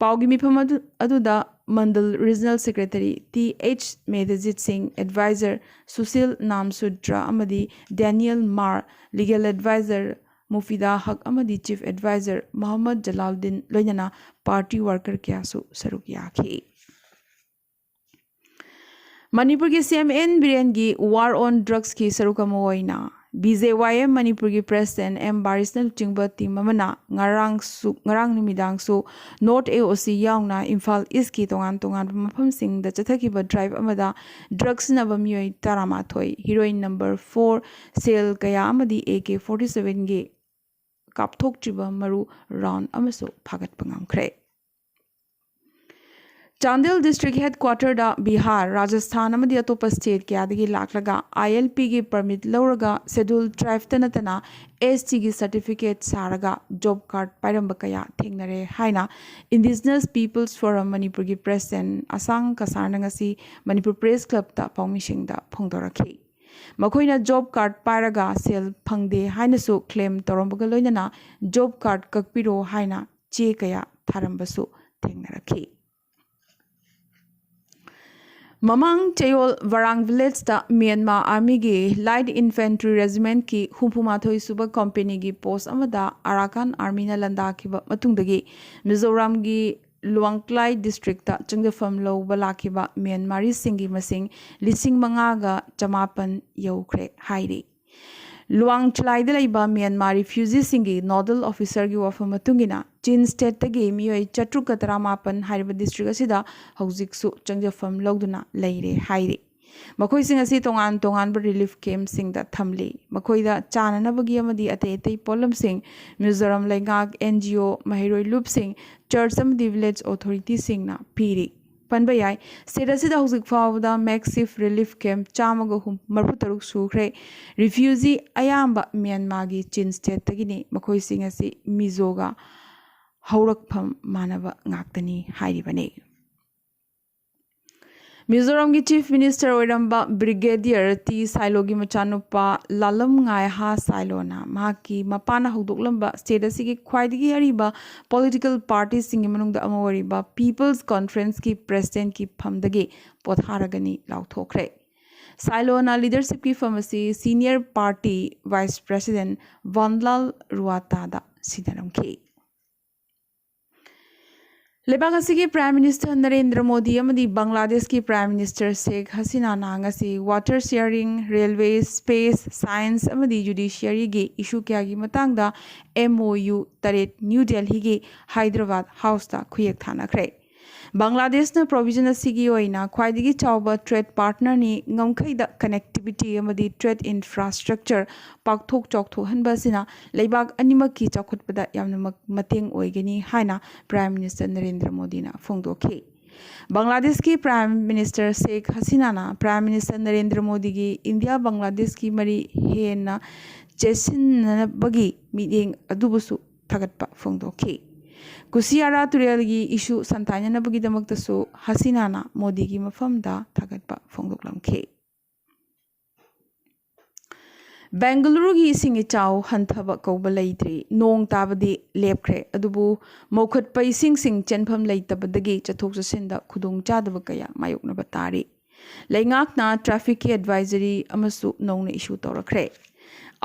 ꯄꯥꯎꯒꯤ ꯃꯤꯐꯝ ꯑꯗꯨ-, ꯑꯗꯨꯗ ꯃꯟꯗꯜ ꯔꯤꯖꯅꯦꯜ ꯁꯦꯀ꯭ꯔꯦꯇꯔꯤ ꯇꯤ ꯑꯩꯆ ꯃꯦꯙꯖꯤꯠ ꯁꯤꯡ, ꯑꯦꯗꯚꯥꯏꯖꯔ ꯁꯨꯁꯤꯜ ꯅꯥꯝꯁꯨꯗ꯭ꯔ ꯑꯃꯗꯤ ꯗꯦꯅꯤꯌꯦꯜ ꯃꯥꯔ, ꯂꯤꯒꯦꯜ ꯑꯦꯗꯚꯥꯏꯖꯔ ꯃꯨꯐꯤꯗꯥ ꯍꯛ ꯑꯃꯗꯤ ꯆꯤꯐ ꯑꯦꯗꯚꯥꯏꯖꯔ ꯃꯣꯍꯝꯃꯗ ꯖꯂꯥꯜꯗꯤꯟ ꯂꯣꯏꯅꯅ ꯄꯥꯔꯇꯤ ꯋꯥꯔꯀꯔ ꯀꯌꯥꯁꯨ ꯁꯔꯨꯛ ꯌꯥꯈꯤ꯫ ꯃꯅꯤꯄꯨꯔꯒꯤ ꯁꯤ ꯑꯦꯝ ꯑꯦꯟ ꯕꯤꯔꯦꯟꯒꯤ ꯋꯥꯔ ꯑꯣꯟ ꯗ꯭ꯔꯒꯁꯀꯤ ꯁꯔꯨꯛ ꯑꯃ ꯑꯣꯏꯅ ꯕꯤ ꯖꯦ ꯋꯥꯏ ꯑꯦꯝ ꯃꯅꯤꯄꯨꯔꯒꯤ ꯄ꯭ꯔꯦꯁꯤꯗꯦꯟ ꯑꯦꯝ ꯕꯥꯔꯤꯁꯅ ꯂꯨꯆꯤꯡꯕ ꯇꯤꯝ ꯑꯃꯅ ꯉꯔꯥꯡꯁꯨ, ꯉꯔꯥꯡ ꯅꯨꯃꯤꯗꯥꯡꯁꯨ ꯅꯣꯔꯠ ꯑꯦ ꯑꯣ ꯁꯤ ꯌꯥꯎꯅ ꯏꯝꯐꯥꯜ ꯏꯁꯀꯤ ꯇꯣꯉꯥꯟ ꯇꯣꯉꯥꯟꯕ ꯃꯐꯝꯁꯤꯡꯗ ꯆꯠꯊꯈꯤꯕ ꯗ꯭ꯔꯥꯏꯚ ꯑꯃꯗ ꯗ꯭ꯔꯒ ꯁꯤꯖꯤꯟꯅꯕ ꯃꯤꯑꯣꯏ ꯇꯔꯥꯃꯥꯊꯣꯏ, ꯍꯤꯔꯣꯏꯟ ꯅꯝꯕꯔ ꯐꯣꯔ, ꯁꯦꯜ ꯀꯌꯥ ꯑꯃꯗꯤ ꯑꯦ ꯀꯦ ꯐꯣꯔꯇꯤ ꯁꯚꯦꯟꯒꯤ ꯀꯥꯞꯊꯣꯛꯇ꯭ꯔꯤꯕ ꯃꯔꯨ ꯔꯥꯎꯟ ꯑꯃꯁꯨ ꯐꯥꯒꯠꯄ ꯉꯝꯈ꯭ꯔꯦ꯫ ꯆꯥꯟꯗꯦꯜ ꯗꯤꯁꯇ꯭ꯔꯤꯛ ꯍꯦꯗꯀ꯭ꯋꯥꯇꯔꯗ ꯕꯤꯍꯥꯔ, ꯔꯥꯖꯁꯊꯥꯟ ꯑꯃꯗꯤ ꯑꯇꯣꯞꯄ ꯁ꯭ꯇꯦꯠ ꯀꯌꯥꯗꯒꯤ ꯂꯥꯛꯂꯒ ꯑꯥꯏ ꯑꯦꯜ ꯄꯤꯒꯤ ꯄꯔꯃꯤꯠ ꯂꯧꯔꯒ ꯁꯦꯗ꯭ꯌꯨꯜ ꯇ꯭ꯔꯥꯏꯕꯇ ꯅꯠꯇꯅ ꯑꯦꯁ ꯇꯤꯒꯤ ꯁꯔꯇꯤꯐꯤꯀꯦꯠ ꯁꯥꯔꯒ ꯖꯣꯕ ꯀꯥꯔꯗ ꯄꯥꯏꯔꯝꯕ ꯀꯌꯥ ꯊꯦꯡꯅꯔꯦ ꯍꯥꯏꯅ ꯏꯟꯗꯤꯖꯤꯅꯁ ꯄꯤꯄꯜꯁ ꯐꯣꯔꯝ ꯃꯅꯤꯄꯨꯔꯒꯤ ꯄ꯭ꯔꯦꯁꯤꯗꯦꯟ ꯑꯁꯥꯡ ꯀꯁꯥꯔꯅ ꯉꯁꯤ ꯃꯅꯤꯄꯨꯔ ꯄ꯭ꯔꯦꯁ ꯀ꯭ꯂꯕꯇ ꯄꯥꯎꯃꯤꯁꯤꯡꯗ ꯐꯣꯡꯗꯣꯔꯛꯈꯤ꯫ ꯃꯈꯣꯏꯅ ꯖꯣꯕ ꯀꯥꯔꯗ ꯄꯥꯏꯔꯒ ꯁꯦꯜ ꯐꯪꯗꯦ ꯍꯥꯏꯅꯁꯨ ꯀ꯭ꯂꯦꯝ ꯇꯧꯔꯝꯕꯒ ꯂꯣꯏꯅꯅ ꯖꯣꯕ ꯀꯥꯔꯗ ꯀꯛꯄꯤꯔꯣ ꯍꯥꯏꯅ ꯆꯦ ꯀꯌꯥ ꯊꯥꯔꯝꯕꯁꯨ ꯊꯦꯡꯅꯔꯛꯈꯤ꯫ ꯃꯃꯥꯡ ꯆꯌꯣꯜ ꯕꯔꯥꯡ ꯚꯤꯂꯦꯖꯇ ꯃ꯭ꯌꯥꯟꯃꯥꯔ ꯑꯥꯔꯃꯤꯒꯤ ꯂꯥꯏꯠ ꯏꯟꯐꯦꯟꯇ꯭ꯔꯤ ꯔꯦꯖꯤꯃꯦꯟꯠꯀꯤ ꯍꯨꯝꯐꯨꯃꯥꯊꯣꯏ ꯁꯨꯕ ꯀꯣꯝꯄꯦꯅꯤꯒꯤ ꯄꯣꯁ ꯑꯃꯗ ꯑꯔꯥꯀꯥꯟ ꯑꯥꯔꯃꯤꯅ ꯂꯥꯟꯗꯥꯈꯤꯕ ꯃꯇꯨꯡꯗꯒꯤ ꯃꯤꯖꯣꯔꯥꯝꯒꯤ ꯂꯨꯋꯥꯡꯀ꯭ꯂꯥꯏ ꯗꯤꯁꯇ꯭ꯔꯤꯛꯇ ꯆꯪꯖꯐꯝ ꯂꯧꯕ ꯂꯥꯛꯈꯤꯕ ꯃ꯭ꯌꯥꯟꯃꯥꯔꯤꯁꯤꯡꯒꯤ ꯃꯁꯤꯡ ꯂꯤꯁꯤꯡ ꯃꯉꯥꯒ ꯆꯃꯥꯄꯟ ꯌꯧꯈ꯭ꯔꯦ ꯍꯥꯏꯔꯤ꯫ ꯂꯨꯋꯥꯡꯆꯂꯥꯏꯗ ꯂꯩꯕ ꯃ꯭ꯌꯥꯟꯃꯥꯔ ꯔꯤꯐ꯭ꯌꯨꯖꯤꯁꯤꯡꯒꯤ ꯅꯣꯗꯜ ꯑꯣꯐꯤꯁꯔꯒꯤ ꯋꯥꯐꯝ ꯃꯇꯨꯡ ꯏꯟꯅ, ꯆꯤꯟ ꯁ꯭ꯇꯦꯠꯇꯒꯤ ꯃꯤꯑꯣꯏ ꯆꯥꯇ꯭ꯔꯨꯛꯀ ꯇꯔꯥꯃꯥꯄꯟ ꯍꯥꯏꯔꯤꯕ ꯗꯤꯁꯇ꯭ꯔꯤꯛ ꯑꯁꯤꯗ ꯍꯧꯖꯤꯛꯁꯨ ꯆꯪꯖꯐꯝ ꯂꯧꯗꯨꯅ ꯂꯩꯔꯦ ꯍꯥꯏꯔꯤ꯫ ꯃꯈꯣꯏꯁꯤꯡ ꯑꯁꯤ ꯇꯣꯉꯥꯟ ꯇꯣꯉꯥꯟꯕ ꯔꯤꯂꯤꯐ ꯀꯦꯝꯞꯁꯤꯡꯗ ꯊꯝꯂꯤ꯫ ꯃꯈꯣꯏꯗ ꯆꯥꯅꯅꯕꯒꯤ ꯑꯃꯗꯤ ꯑꯇꯩ ꯑꯇꯩ ꯄꯣꯠꯂꯝꯁꯤꯡ ꯃꯤꯖꯣꯔꯥꯝ ꯂꯩꯉꯥꯛ, ꯑꯦꯟ ꯖꯤ ꯑꯣ, ꯃꯍꯩꯔꯣꯏ ꯂꯨꯞꯁꯤꯡ, ꯆꯔꯆ ꯑꯃꯗꯤ ꯚꯤꯂꯦꯖ ꯑꯣꯊꯣꯔꯤꯇꯤꯁꯤꯡꯅ ꯄꯤꯔꯤ꯫ ꯄꯟꯕ ꯌꯥꯏ꯫ ꯁ꯭ꯇꯦꯠ ꯑꯁꯤꯗ ꯍꯧꯖꯤꯛ ꯐꯥꯎꯕꯗ ꯃꯦꯛꯁꯤꯐ ꯔꯤꯂꯤꯐ ꯀꯦꯝꯞ ꯆꯥꯝꯃꯒ ꯃꯔꯤꯐꯨ ꯇꯔꯨꯛ ꯁꯨꯈ꯭ꯔꯦ꯫ ꯔꯤꯐ꯭ꯌꯨꯖꯤ ꯑꯌꯥꯝꯕ ꯃ꯭ꯌꯥꯟꯃꯥꯔꯒꯤ ꯆꯤꯟ ꯁ꯭ꯇꯦꯠꯇꯒꯤꯅꯤ꯫ ꯃꯈꯣꯏꯁꯤꯡ ꯑꯁꯤ ꯃꯤꯖꯣꯒ ꯍꯧꯔꯛꯐꯝ ꯃꯥꯟꯅꯕ ꯉꯥꯛꯇꯅꯤ ꯍꯥꯏꯔꯤꯕꯅꯤ꯫ ꯃꯤꯖꯣꯔꯥꯝꯒꯤ ꯆꯤꯐ ꯃꯤꯅꯤꯁꯇꯔ ꯑꯣꯏꯔꯝꯕ ꯕ꯭ꯔꯤꯒꯦꯗꯤꯌꯔ ꯇꯤ ꯁꯥꯏꯂꯣꯒꯤ ꯃꯆꯥꯅꯨꯄꯥ ꯂꯥꯂꯝ ꯉꯥꯏꯍꯥ ꯁꯥꯏꯂꯣꯅ ꯃꯍꯥꯛꯀꯤ ꯃꯄꯥꯅ ꯍꯧꯗꯣꯛꯂꯝꯕ ꯁ꯭ꯇꯦꯠ ꯑꯁꯤꯒꯤ ꯈ꯭ꯋꯥꯏꯗꯒꯤ ꯑꯔꯤꯕ ꯄꯣꯂꯤꯇꯤꯀꯦꯜ ꯄꯥꯔꯇꯤꯁꯤꯡꯒꯤ ꯃꯅꯨꯡꯗ ꯑꯃ ꯑꯣꯏꯔꯤꯕ ꯄꯤꯄꯜꯁ ꯀꯣꯟꯐ꯭ꯔꯦꯟꯁꯀꯤ ꯄ꯭ꯔꯦꯁꯤꯗꯦꯟꯠꯀꯤ ꯐꯝꯗꯒꯤ ꯄꯣꯊꯥꯔꯒꯅꯤ ꯂꯥꯎꯊꯣꯛꯈ꯭ꯔꯦ꯫ ꯁꯥꯏꯂꯣꯅ ꯂꯤꯗꯔꯁꯤꯞꯀꯤ ꯐꯝ ꯑꯁꯤ ꯁꯤꯅꯤꯌꯔ ꯄꯥꯔꯇꯤ ꯚꯥꯏꯁ ꯄ꯭ꯔꯦꯁꯤꯗꯦꯟꯠ ꯚꯟꯂꯥꯜ ꯔꯨꯋꯥꯇꯥꯗ ꯁꯤꯟꯅꯔꯝꯈꯤ꯫ ꯂꯩꯕꯥꯛ ꯑꯁꯤꯒꯤ ꯄ꯭ꯔꯥꯏꯝ ꯃꯤꯅꯤꯁꯇꯔ ꯅꯔꯦꯟꯗ꯭ꯔ ꯃꯣꯗꯤ ꯑꯃꯗꯤ ꯕꯪꯒ꯭ꯂꯥꯗꯦꯁꯀꯤ ꯄ꯭ꯔꯥꯏꯝ ꯃꯤꯅꯤꯁꯇꯔ ꯁꯦꯈ ꯍꯁꯤꯅꯥꯅ ꯉꯁꯤ water sharing, railway, space, science ꯑꯃꯗꯤ ꯖꯨꯗꯤꯁꯤꯌꯔꯤꯒꯤ ꯏꯁꯨ ꯀꯌꯥꯒꯤ ꯃꯇꯥꯡꯗ ꯑꯦꯝ ꯑꯣ ꯌꯨ ꯇꯔꯦꯠ ꯅ꯭ꯌꯨ ꯗꯦꯜꯍꯤꯒꯤ ꯍꯥꯏꯗ꯭ꯔꯕꯥꯗ ꯍꯥꯎꯁꯇ ꯈꯨꯌꯦꯛ ꯊꯥꯅꯈ꯭ꯔꯦ꯫ ꯕꯪꯒ꯭ꯂꯥꯗꯦꯁꯅ ꯄ꯭ꯔꯣꯚꯤꯖꯟ ꯑꯁꯤꯒꯤ ꯑꯣꯏꯅ ꯈ꯭ꯋꯥꯏꯗꯒꯤ ꯆꯥꯎꯕ ꯇ꯭ꯔꯦꯗ ꯄꯥꯔꯠꯅꯔꯅꯤ꯫ ꯉꯝꯈꯩꯗ ꯀꯅꯦꯛꯇꯤꯚꯤꯇꯤ ꯑꯃꯗꯤ ꯇ꯭ꯔꯦꯗ ꯏꯟꯐ꯭ꯔꯥꯁ꯭ꯇ꯭ꯔꯛꯆꯔ ꯄꯥꯛꯊꯣꯛ ꯆꯥꯎꯊꯣꯛꯍꯟꯕ ꯑꯁꯤꯅ ꯂꯩꯕꯥꯛ ꯑꯅꯤꯃꯛꯀꯤ ꯆꯥꯎꯈꯠꯄꯗ ꯌꯥꯝꯅ ꯃ-, ꯃꯇꯦꯡ ꯑꯣꯏꯒꯅꯤ ꯍꯥꯏꯅ ꯄ꯭ꯔꯥꯏꯝ ꯃꯤꯅꯤꯁꯇꯔ ꯅꯔꯦꯟꯗ꯭ꯔ ꯃꯣꯗꯤꯅ ꯐꯣꯡꯗꯣꯛꯈꯤ꯫ ꯕꯪꯒ꯭ꯂꯥꯗꯦꯁꯀꯤ ꯄ꯭ꯔꯥꯏꯝ ꯃꯤꯅꯤꯁꯇꯔ ꯁꯦꯈ ꯍꯁꯤꯅꯥꯅ ꯄ꯭ꯔꯥꯏꯝ ꯃꯤꯅꯤꯁꯇꯔ ꯅꯔꯦꯟꯗ꯭ꯔ ꯃꯣꯗꯤꯒꯤ ꯏꯟꯗꯤꯌꯥ ꯕꯪꯒ꯭ꯂꯥꯗꯦꯁꯀꯤ ꯃꯔꯤ ꯍꯦꯟꯅ ꯆꯦꯠꯁꯤꯟꯅꯕꯒꯤ ꯃꯤꯠꯌꯦꯡ ꯑꯗꯨꯕꯨꯁꯨ ꯊꯥꯒꯠꯄ ꯐꯣꯡꯗꯣꯛꯈꯤ꯫ ꯀꯨꯁꯤꯌꯥꯔꯥ ꯇꯨꯔꯦꯜꯒꯤ ꯏꯁꯨ ꯁꯟꯊꯥꯏꯅꯅꯕꯒꯤꯗꯃꯛꯇꯁꯨ ꯍꯁꯤꯅꯥꯅ ꯃꯣꯗꯤꯒꯤ ꯃꯐꯝꯗ ꯊꯥꯒꯠꯄ ꯐꯣꯡꯗꯣꯛꯂꯝꯈꯤ꯫ ꯕꯦꯡꯒꯂꯨꯔꯨꯒꯤ ꯏꯁꯤꯡ ꯏꯆꯥꯎ ꯍꯟꯊꯕ ꯀꯧꯕ ꯂꯩꯇ꯭ꯔꯤ꯫ ꯅꯣꯡ ꯇꯥꯕꯗꯤ ꯂꯦꯞꯈ꯭ꯔꯦ, ꯑꯗꯨꯕꯨ ꯃꯧꯈꯠꯄ ꯏꯁꯤꯡꯁꯤꯡ ꯆꯦꯟꯐꯝ ꯂꯩꯇꯕꯗꯒꯤ ꯆꯠꯊꯣꯛ ꯆꯠꯁꯤꯟꯗ ꯈꯨꯗꯣꯡꯆꯥꯗꯕ ꯀꯌꯥ ꯃꯥꯌꯣꯛꯅꯕ ꯇꯥꯔꯤ꯫ ꯂꯩꯉꯥꯛꯅ ꯇ꯭ꯔꯥꯐꯤꯛꯀꯤ ꯑꯦꯗꯚꯥꯏꯖꯔꯤ ꯑꯃꯁꯨ ꯅꯧꯅ ꯏꯁꯨ ꯇꯧꯔꯛꯈ꯭ꯔꯦ꯫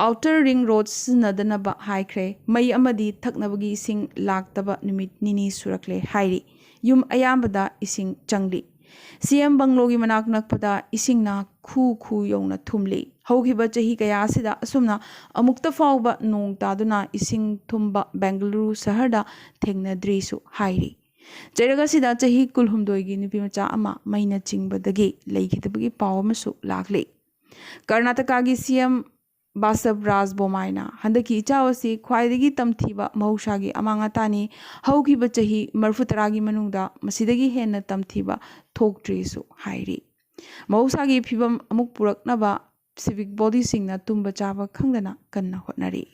ꯑꯥꯎꯇꯔ ꯔꯤꯡ ꯔꯣꯗ ꯁꯤꯖꯤꯟꯅꯗꯅꯕ ꯍꯥꯏꯈ꯭ꯔꯦ꯫ ꯃꯩ ꯑꯃꯗꯤ ꯊꯛꯅꯕꯒꯤ ꯏꯁꯤꯡ ꯂꯥꯛꯇꯕ ꯅꯨꯃꯤꯠ ꯅꯤꯅꯤ ꯁꯨꯔꯛꯂꯦ ꯍꯥꯏꯔꯤ꯫ ꯌꯨꯝ ꯑꯌꯥꯝꯕꯗ ꯏꯁꯤꯡ ꯆꯪꯂꯤ꯫ ꯁꯤ ꯑꯦꯝ ꯕꯪꯂꯣꯒꯤ ꯃꯅꯥꯛ ꯅꯛꯄꯗ ꯏꯁꯤꯡꯅ ꯈꯨ ꯈꯨ ꯌꯧꯅ ꯊꯨꯝꯂꯤ꯫ ꯍꯧꯈꯤꯕ ꯆꯍꯤ ꯀꯌꯥ ꯑꯁꯤꯗ ꯑꯁꯨꯝꯅ ꯑꯃꯨꯛꯇ ꯐꯥꯎꯕ ꯅꯣꯡ ꯇꯥꯗꯨꯅ ꯏꯁꯤꯡ ꯊꯨꯝꯕ ꯕꯦꯡꯒꯂꯨꯔꯨ ꯁꯍꯔꯗ ꯊꯦꯡꯅꯗ꯭ꯔꯤꯁꯨ ꯍꯥꯏꯔꯤ꯫ ꯆꯩꯔꯛ ꯑꯁꯤꯗ ꯆꯍꯤ ꯀꯨꯟꯍꯨꯝꯗꯣꯏꯒꯤ ꯅꯨꯄꯤꯃꯆꯥ ꯑꯃ ꯃꯩꯅ ꯆꯤꯡꯕꯗꯒꯤ ꯂꯩꯈꯤꯗꯕꯒꯤ ꯄꯥꯎ ꯑꯃꯁꯨ ꯂꯥꯛꯂꯤ꯫ ꯀꯔꯅꯥꯇꯀꯥꯒꯤ ꯁꯤ ꯑꯦꯝ ꯕꯥꯁꯕ ꯔꯥꯖ ꯕꯣꯃꯥꯏꯅ ꯍꯟꯗꯛꯀꯤ ꯏꯆꯥꯎ ꯑꯁꯤ ꯈ꯭ꯋꯥꯏꯗꯒꯤ ꯇꯝꯊꯤꯕ ꯃꯍꯧꯁꯥꯒꯤ ꯑꯃꯥꯡ ꯑꯇꯥꯅꯤ, ꯍꯧꯈꯤꯕ ꯆꯍꯤ ꯃꯔꯤꯐꯨ ꯇꯔꯥꯒꯤ ꯃꯅꯨꯡꯗ ꯃꯁꯤꯗꯒꯤ ꯍꯦꯟꯅ ꯇꯝꯊꯤꯕ ꯊꯣꯛꯇ꯭ꯔꯤꯁꯨ ꯍꯥꯏꯔꯤ꯫ ꯃꯍꯧꯁꯥꯒꯤ ꯐꯤꯕꯝ ꯑꯃꯨꯛ ꯄꯨꯔꯛꯅꯕ ꯁꯤꯚꯤꯛ ꯕꯣꯗꯤꯁꯤꯡꯅ ꯇꯨꯝꯕ ꯆꯥꯕ ꯈꯪꯗꯅ ꯀꯟꯅ ꯍꯣꯠꯅꯔꯤ꯫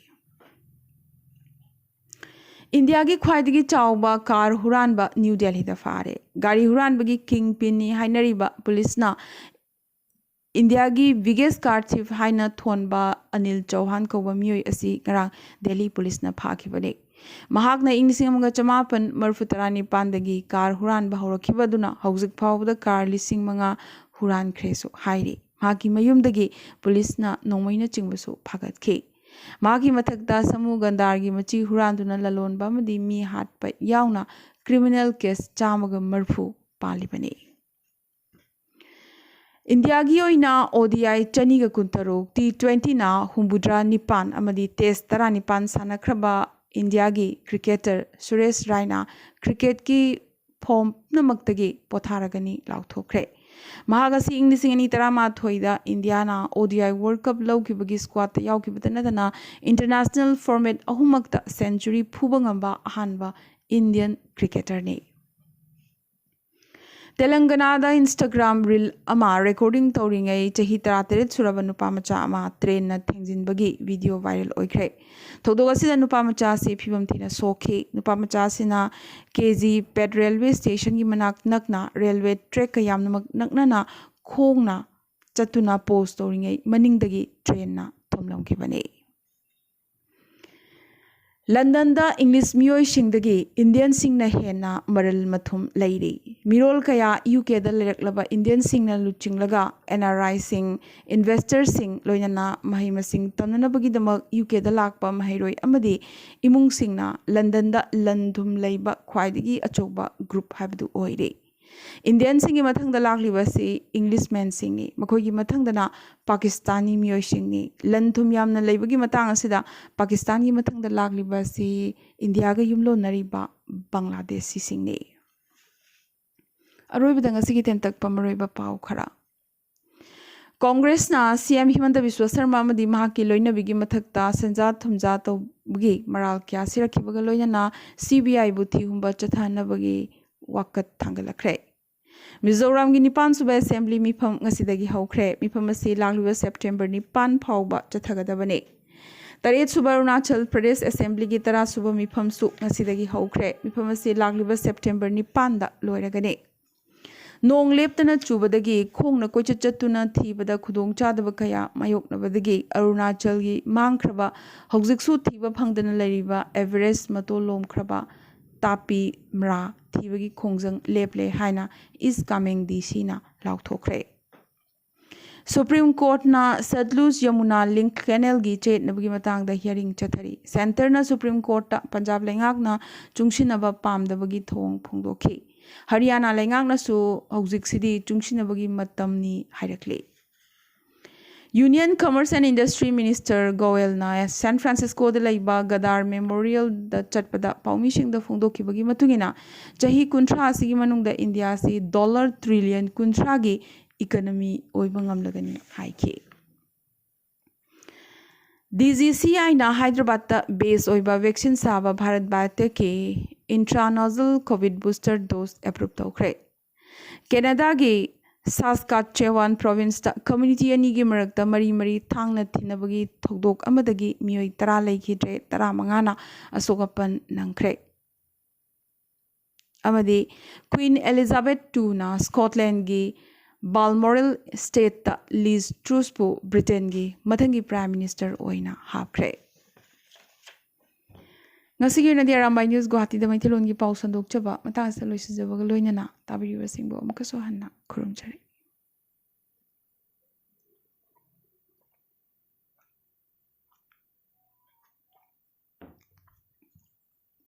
ꯏꯟꯗꯤꯌꯥꯒꯤ ꯈ꯭ꯋꯥꯏꯗꯒꯤ ꯆꯥꯎꯕ ꯀꯥꯔ ꯍꯨꯔꯥꯟꯕ ꯅ꯭ꯌꯨ ꯗꯦꯜꯂꯤꯗ ꯐꯥꯔꯦ꯫ ꯒꯥꯔꯤ ꯍꯨꯔꯥꯟꯕꯒꯤ ꯀꯤꯡ ꯄꯤꯟꯅꯤ ꯍꯥꯏꯅꯔꯤꯕ ꯄꯨꯂꯤꯁꯅ ꯏꯟꯗꯤꯌꯥꯒꯤ ꯕꯤꯒꯦꯁ ꯀꯥꯔ ꯊꯤꯐ ꯍꯥꯏꯅ ꯊꯣꯟꯕ ꯑꯅꯤꯜ ꯆꯧꯍꯥꯟ ꯀꯧꯕ ꯃꯤꯑꯣꯏ ꯑꯁꯤ ꯉꯔꯥꯡ ꯗꯦꯜꯂꯤ ꯄꯨꯂꯤꯁꯅ ꯐꯥꯈꯤꯕꯅꯤ꯫ ꯃꯍꯥꯛꯅ ꯏꯪ ꯂꯤꯁꯤꯡ ꯑꯃꯒ ꯆꯃꯥꯄꯟ ꯃꯔꯤꯐꯨ ꯇꯔꯥꯅꯤꯄꯥꯟꯗꯒꯤ ꯀꯥꯔ ꯍꯨꯔꯥꯟꯕ ꯍꯧꯔꯛꯈꯤꯕ ꯑꯗꯨꯅ ꯍꯧꯖꯤꯛ ꯐꯥꯎꯕꯗ ꯀꯥꯔ ꯂꯤꯁꯤꯡ ꯃꯉꯥ ꯍꯨꯔꯥꯟꯈ꯭ꯔꯦꯁꯨ ꯍꯥꯏꯔꯤ꯫ ꯃꯍꯥꯛꯀꯤ ꯃꯌꯨꯝꯗꯒꯤ ꯄꯨꯂꯤꯁꯅ ꯅꯣꯡꯃꯩꯅꯆꯤꯡꯕꯁꯨ ꯐꯥꯒꯠꯈꯤ꯫ ꯃꯍꯥꯛꯀꯤ ꯃꯊꯛꯇ ꯁꯃꯨ ꯒꯟꯗꯥꯔꯒꯤ ꯃꯆꯤ ꯍꯨꯔꯥꯟꯗꯨꯅ ꯂꯂꯣꯟꯕ ꯑꯃꯗꯤ ꯃꯤ ꯍꯥꯠꯄ ꯌꯥꯎꯅ ꯀ꯭ꯔꯤꯃꯤꯅꯦꯜ ꯀꯦꯁ ꯆꯥꯝꯃꯒ ꯃꯔꯤꯐꯨ ꯄꯥꯜꯂꯤꯕꯅꯤ꯫ ꯏꯟꯗꯤꯌꯥꯒꯤ ꯑꯣꯏꯅ ꯑꯣ ꯗꯤ ꯑꯥꯏ ꯆꯅꯤꯒ ꯀꯨꯟꯇꯔꯨꯛ, ꯇꯤ ꯇ꯭ꯋꯦꯟꯇꯤꯅ ꯍꯨꯝꯐꯨꯇꯔꯥ ꯅꯤꯄꯥꯟ ꯑꯃꯗꯤ ꯇꯦꯁ ꯇꯔꯥꯅꯤꯄꯥꯟ ꯁꯥꯟꯅꯈ꯭ꯔꯕ ꯏꯟꯗꯤꯌꯥꯒꯤ ꯀ꯭ꯔꯤꯀꯦꯇꯔ ꯁꯨꯔꯦꯁ ꯔꯥꯏꯅ ꯀ꯭ꯔꯤꯀꯦꯠꯀꯤ ꯐꯣꯝ ꯄꯨꯝꯅꯃꯛꯇꯒꯤ ꯄꯣꯊꯥꯔꯒꯅꯤ ꯂꯥꯎꯊꯣꯛꯈ꯭ꯔꯦ꯫ ꯃꯍꯥꯛ ꯑꯁꯤ ꯏꯪ ꯂꯤꯁꯤꯡ ꯑꯅꯤ ꯇꯔꯥꯃꯥꯊꯣꯏꯗ ꯏꯟꯗꯤꯌꯥꯅ ꯑꯣ ꯗꯤ ꯑꯥꯏ ꯋꯥꯔꯜ ꯀꯞ ꯂꯧꯈꯤꯕꯒꯤ ꯁ꯭ꯀ꯭ꯋꯥꯗꯇ ꯌꯥꯎꯈꯤꯕꯇ ꯅꯠꯇꯅ ꯏꯟꯇꯔꯅꯦꯁꯅꯦꯜ ꯐꯣꯔꯃꯦꯠ ꯑꯍꯨꯝꯃꯛꯇ ꯁꯦꯟꯆꯨꯔꯤ ꯐꯨꯕ ꯉꯝꯕ ꯑꯍꯥꯟꯕ ꯏꯟꯗꯤꯌꯟ ꯀ꯭ꯔꯤꯀꯦꯇꯔꯅꯤ꯫ ꯇꯦꯂꯪꯒꯅꯥꯗ Instagram ꯔꯤꯜ ꯑꯃ ꯔꯦꯀꯣꯔꯗꯤꯡ ꯇꯧꯔꯤꯉꯩ ꯆꯍꯤ ꯇꯔꯥꯇꯔꯦꯠ ꯁꯨꯔꯕ ꯅꯨꯄꯥ ꯃꯆꯥ ꯑꯃ ꯇ꯭ꯔꯦꯟꯅ ꯊꯦꯡꯖꯤꯟꯕꯒꯤ ꯚꯤꯗꯤꯑꯣ ꯚꯥꯏꯔꯦꯜ ꯑꯣꯏꯈ꯭ꯔꯦ꯫ ꯊꯧꯗꯣꯛ ꯑꯁꯤꯗ ꯅꯨꯄꯥ ꯃꯆꯥ ꯑꯁꯤ ꯐꯤꯕꯝ ꯊꯤꯅ ꯁꯣꯛꯈꯤ꯫ ꯅꯨꯄꯥ ꯃꯆꯥ ꯑꯁꯤꯅ ꯀꯦ ꯖꯤ ꯄꯦꯠ ꯔꯦꯜꯋꯦ ꯁ꯭ꯇꯦꯁꯟꯒꯤ ꯃꯅꯥꯛ ꯅꯛꯅ ꯔꯦꯜꯋꯦ ꯇ꯭ꯔꯦꯛꯀ ꯌꯥꯝꯅꯃꯛ ꯅꯛꯅꯅ ꯈꯣꯡꯅ ꯆꯠꯇꯨꯅ ꯄꯣꯖ ꯇꯧꯔꯤꯉꯩ ꯃꯅꯤꯡꯗꯒꯤ ꯇ꯭ꯔꯦꯟꯅ ꯊꯣꯝꯂꯝꯈꯤꯕꯅꯤ꯫ ꯂꯟꯗꯟꯗ ꯏꯪꯂꯤꯁ ꯃꯤꯑꯣꯏꯁꯤꯡꯗꯒꯤ ꯏꯟꯗꯤꯌꯟꯁꯤꯡꯅ ꯍꯦꯟꯅ ꯃꯔꯜ ꯃꯊꯨꯝ ꯂꯩꯔꯤ꯫ ꯃꯤꯔꯣꯜ ꯀꯌꯥ ꯌꯨ ꯀꯦꯗ ꯂꯩꯔꯛꯂꯕ ꯏꯟꯗꯤꯌꯟꯁꯤꯡꯅ ꯂꯨꯆꯤꯡꯂꯒ ꯑꯦꯟ ꯑꯥꯔ ꯑꯥꯏꯁꯤꯡ, ꯏꯟꯚꯦꯁꯇꯔꯁꯤꯡ, ꯂꯣꯏꯅꯅ ꯃꯍꯩ ꯃꯁꯤꯡ ꯇꯝꯅꯅꯕꯒꯤꯗꯃꯛ ꯌꯨ ꯀꯦꯗ ꯂꯥꯛꯄ ꯃꯍꯩꯔꯣꯏ ꯑꯃꯗꯤ ꯏꯃꯨꯡꯁꯤꯡꯅ ꯂꯟꯗꯟꯗ ꯂꯟ ꯊꯨꯝ ꯂꯩꯕ ꯈ꯭ꯋꯥꯏꯗꯒꯤ ꯑꯆꯧꯕ ꯒ꯭ꯔꯨꯞ ꯍꯥꯏꯕꯗꯨ ꯑꯣꯏꯔꯤ꯫ ꯏꯟꯗꯤꯌꯟꯁꯤꯡꯒꯤ ꯃꯊꯪꯗ ꯂꯥꯛꯂꯤꯕ ꯑꯁꯤ ꯏꯪꯂꯤꯁꯃꯦꯟꯁꯤꯡꯅꯤ꯫ ꯃꯈꯣꯏꯒꯤ ꯃꯊꯪꯗꯅ ꯄꯥꯀꯤꯁꯇꯥꯅꯤ ꯃꯤꯑꯣꯏꯁꯤꯡꯅꯤ꯫ ꯂꯟ ꯊꯨꯝ ꯌꯥꯝꯅ ꯂꯩꯕꯒꯤ ꯃꯇꯥꯡ ꯑꯁꯤꯗ ꯄꯥꯀꯤꯁꯇꯥꯟꯒꯤ ꯃꯊꯪꯗ ꯂꯥꯛꯂꯤꯕ ꯑꯁꯤ ꯏꯟꯗꯤꯌꯥꯒ ꯌꯨꯝꯂꯣꯟꯅꯔꯤꯕ ꯕꯪꯒ꯭ꯂꯥꯗꯦꯁꯤꯁꯤꯡꯅꯤ꯫ ꯑꯔꯣꯏꯕꯗ ꯉꯁꯤꯒꯤ ꯇꯦꯟꯇꯛꯄ ꯃꯔꯨꯑꯣꯏꯕ ꯄꯥꯎ ꯈꯔ꯫ ꯀꯣꯡꯒ꯭ꯔꯦꯁꯅ ꯁꯤ ꯑꯦꯝ ꯍꯤꯃꯟꯇ ꯕꯤꯁ꯭ꯋ ꯁꯔꯃ ꯑꯃꯗꯤ ꯃꯍꯥꯛꯀꯤ ꯂꯣꯏꯅꯕꯤꯒꯤ ꯃꯊꯛꯇ ꯁꯦꯟꯖꯥ ꯊꯨꯝꯖꯥ ꯇꯧꯕꯒꯤ ꯃꯔꯥꯜ ꯀꯌꯥ ꯁꯤꯔꯛꯈꯤꯕꯒ ꯂꯣꯏꯅꯅ ꯁꯤ ꯕꯤ ꯑꯥꯏꯕꯨ ꯊꯤꯍꯨꯝꯕ ꯆꯠꯊꯍꯟꯅꯕꯒꯤ ꯋꯥꯀꯠ ꯊꯥꯡꯒꯠꯂꯛꯈ꯭ꯔꯦ꯫ ꯃꯤꯖꯣꯔꯥꯝꯒꯤ ꯅꯤꯄꯥꯟ ꯁꯨꯕ ꯑꯦꯁꯦꯝꯕ꯭ꯂꯤ ꯃꯤꯐꯝ ꯉꯁꯤꯗꯒꯤ ꯍꯧꯈ꯭ꯔꯦ꯫ ꯃꯤꯐꯝ ꯑꯁꯤ ꯂꯥꯛꯂꯤꯕ ꯁꯦꯞꯇꯦꯝꯕꯔ ꯅꯤꯄꯥꯟ ꯐꯥꯎꯕ ꯆꯠꯊꯒꯗꯕꯅꯤ꯫ ꯇꯔꯦꯠ ꯁꯨꯕ ꯑꯔꯨꯅꯥꯆꯜ ꯄ꯭ꯔꯗꯦꯁ ꯑꯦꯁꯦꯝꯕ꯭ꯂꯤꯒꯤ ꯇꯔꯥ ꯁꯨꯕ ꯃꯤꯐꯝꯁꯨ ꯉꯁꯤꯗꯒꯤ ꯍꯧꯈ꯭ꯔꯦ꯫ ꯃꯤꯐꯝ ꯑꯁꯤ ꯂꯥꯛꯂꯤꯕ ꯁꯦꯞꯇꯦꯝꯕꯔ ꯅꯤꯄꯥꯟꯗ ꯂꯣꯏꯔꯒꯅꯤ꯫ ꯅꯣꯡ ꯂꯦꯞꯇꯅ ꯆꯨꯕꯗꯒꯤ ꯈꯣꯡꯅ ꯀꯣꯏꯆꯠ ꯆꯠꯇꯨꯅ ꯊꯤꯕꯗ ꯈꯨꯗꯣꯡꯆꯥꯗꯕ ꯀꯌꯥ ꯃꯥꯌꯣꯛꯅꯕꯗꯒꯤ ꯑꯔꯨꯅꯥꯆꯜꯒꯤ ꯃꯥꯡꯈ꯭ꯔꯕ, ꯍꯧꯖꯤꯛꯁꯨ ꯊꯤꯕ ꯐꯪꯗꯅ ꯂꯩꯔꯤꯕ ꯑꯦꯚꯔꯦꯁ ꯃꯇꯣꯜ ꯂꯣꯝꯈ꯭ꯔꯕ ꯇꯥꯄꯤ ꯃ꯭ꯔꯥ ꯊꯤꯕꯒꯤ ꯈꯣꯡꯖꯪ ꯂꯦꯞꯂꯦ ꯍꯥꯏꯅ ꯏꯁ ꯀꯥꯃꯦꯡ ꯗꯤ ꯁꯤꯅ ꯂꯥꯎꯊꯣꯛꯈ꯭ꯔꯦ꯫ ꯁꯨꯄ꯭ꯔꯤꯝ ꯀꯣꯔꯠꯅ ꯁꯠꯂꯨꯖ ꯌꯃꯨꯅꯥ ꯂꯤꯡꯛ ꯀꯦꯅꯦꯜꯒꯤ ꯆꯌꯦꯠꯅꯕꯒꯤ ꯃꯇꯥꯡꯗ ꯍꯤꯌꯔꯤꯡ ꯆꯠꯊꯔꯤ꯫ ꯁꯦꯟꯇꯔꯅ ꯁꯨꯄ꯭ꯔꯤꯝ ꯀꯣꯔꯠꯇ ꯄꯟꯖꯥꯕ ꯂꯩꯉꯥꯛꯅ ꯆꯨꯡꯁꯤꯟꯅꯕ ꯄꯥꯝꯗꯕꯒꯤ ꯊꯧꯑꯣꯡ ꯐꯣꯡꯗꯣꯛꯈꯤ꯫ ꯍꯔꯤꯌꯥꯅꯥ ꯂꯩꯉꯥꯛꯅꯁꯨ ꯍꯧꯖꯤꯛꯁꯤꯗꯤ ꯆꯨꯡꯁꯤꯟꯅꯕꯒꯤ ꯃꯇꯝꯅꯤ ꯍꯥꯏꯔꯛꯂꯤ꯫ Union Commerce and Industry Minister ꯒꯣꯌꯦꯜꯅ ꯁꯥꯟ ꯐ꯭ꯔꯥꯟꯁꯤꯁꯀꯣꯗ ꯂꯩꯕ ꯒꯗꯥꯔ ꯃꯦꯃꯣꯔꯤꯌꯦꯜꯗ ꯆꯠꯄꯗ ꯄꯥꯎꯃꯤꯁꯤꯡꯗ ꯐꯣꯡꯗꯣꯛꯈꯤꯕꯒꯤ ꯃꯇꯨꯡ ꯏꯟꯅ, ꯆꯍꯤ ꯀꯨꯟꯊ꯭ꯔꯥ ꯑꯁꯤꯒꯤ ꯃꯅꯨꯡꯗ ꯏꯟꯗꯤꯌꯥ ꯑꯁꯤ ꯗꯣꯂꯔ ꯇ꯭ꯔꯤꯂꯤꯌꯟ ꯀꯨꯟꯊ꯭ꯔꯥꯒꯤ ꯏꯀꯅꯃꯤ ꯑꯣꯏꯕ ꯉꯝꯂꯒꯅꯤ ꯍꯥꯏꯈꯤ꯫ ꯗꯤ ꯖꯤ ꯁꯤ ꯑꯥꯏꯅ ꯍꯥꯏꯗ꯭ꯔꯕꯥꯗꯇ ꯕꯦꯁ ꯑꯣꯏꯕ ꯚꯦꯛꯁꯤꯟ ꯁꯥꯕ ꯚꯥꯔꯠ ꯕꯥꯌꯣꯇꯦꯛꯀꯤ intranasal COVID booster dose approve ꯇꯧꯈ꯭ꯔꯦ꯫ ꯀꯦꯅꯥꯗꯥꯒꯤ ꯁꯥꯁꯀꯥꯆꯦꯋꯥꯟ ꯄ꯭ꯔꯣꯚꯤꯟꯁꯇ ꯀꯝꯃ꯭ꯌꯨꯅꯤꯇꯤ ꯑꯅꯤꯒꯤ ꯃꯔꯛꯇ ꯃꯔꯤ ꯃꯔꯤ ꯊꯥꯡꯅ ꯊꯤꯟꯅꯕꯒꯤ ꯊꯧꯗꯣꯛ ꯑꯃꯗꯒꯤ ꯃꯤꯑꯣꯏ ꯇꯔꯥ ꯂꯩꯈꯤꯗ꯭ꯔꯦ, ꯇꯔꯥꯃꯉꯥꯅ ꯑꯁꯣꯛ ꯑꯄꯟ ꯅꯪꯈ꯭ꯔꯦ꯫ ꯑꯃꯗꯤ ꯀ꯭ꯋꯤꯟ ꯑꯦꯂꯤꯖꯥꯕꯦꯊ ꯇꯨꯅ ꯁ꯭ꯀꯣꯠꯂꯦꯟꯒꯤ ꯕꯥꯜꯃꯣꯔꯦꯜ ꯁ꯭ꯇꯦꯠꯇ ꯂꯤꯖ ꯇ꯭ꯔꯨꯁꯄꯨ ꯕ꯭ꯔꯤꯇꯦꯟꯒꯤ ꯃꯊꯪꯒꯤ ꯄ꯭ꯔꯥꯏꯝ ꯃꯤꯅꯤꯁꯇꯔ ꯑꯣꯏꯅ ꯍꯥꯞꯈ꯭ꯔꯦ꯫ ꯉꯁꯤꯒꯤ ꯑꯣꯏꯅꯗꯤ ꯑꯔꯥꯝꯕꯥꯏ ꯅ꯭ꯌꯨꯁ ꯒꯨꯋꯥꯍꯥꯇꯤꯗ ꯃꯩꯇꯩꯂꯣꯟꯒꯤ ꯄꯥꯎ ꯁꯟꯗꯣꯛꯆꯕ ꯃꯇꯥꯡ ꯑꯁꯤꯗ ꯂꯣꯏꯁꯤꯟꯖꯕꯒ ꯂꯣꯏꯅꯅ ꯇꯥꯕꯤꯔꯤꯕꯁꯤꯡꯕꯨ ꯑꯃꯨꯛꯀꯁꯨ ꯍꯟꯅ ꯈꯨꯔꯨꯝꯖꯔꯤ꯫